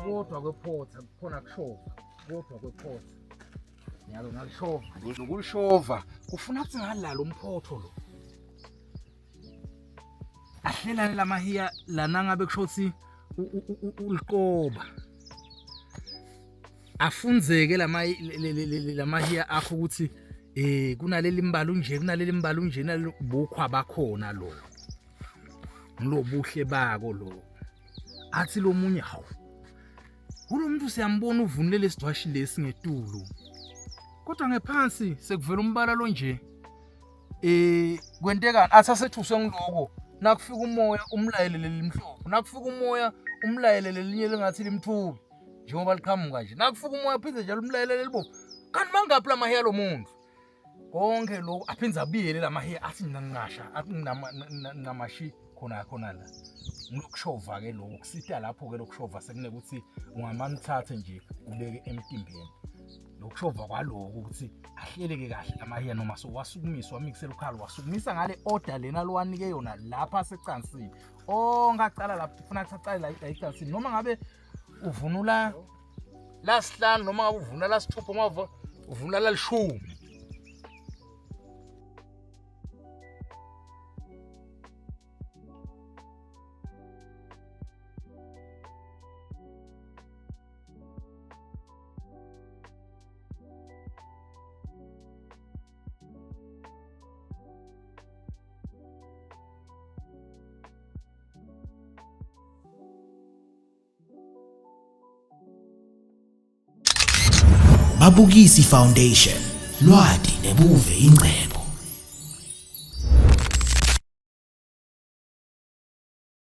Kodwa kwephotha kukhona kushova, kodwa kwephotha. Nyalo ngakushova, lokushova kufuna kuthi ngalala umphotho lo. Ahlelane lamahiya lana ngabe kusho ukuthi uliqoba. Afunzeke lama lamahiya akho ukuthi eh kunaleli mbala unje kunaleli mbala unje nalobukhwa bakhona lo. Ngilobuhle bako lo. Athi lo munye hawu. Kulo muntu siyambona uvunule lesidwashi lesi ngetulu. Kodwa ngephansi sekuvela umbala lo nje. Eh kwentekani athi asethuswe ngiloko nakufika umoya umlayele lelimhlophe nakufika umoya umlayele lelinye lengathi limthubi njengoba liqhamuka nje nakufika umoya phinde njalo umlayele lelibovu kanti mangaphi lamahiya lo muntu konke lokhu aphinde abuyele lamahiya athi nginqasha athi nginamashi khona khona la ngilokushova ke lokhu kusita lapho ke lokushova sekunekuthi ungamane uthathe nje ubeke emtimbeni lokushova kwaloko ukuthi ahleleke kahle amahiya noma sowasukumisa wamikisela ukhalo wasukumisa ngale order lena lowanike yona lapha secansini onke acala lapho ufuna kusaqale la ecansini noma ngabe uvunula lasihlanu noma ngabe uvunula lasithupha noma uvunula lalishumi. Babukisi Foundation lwati nebuve ingcebo.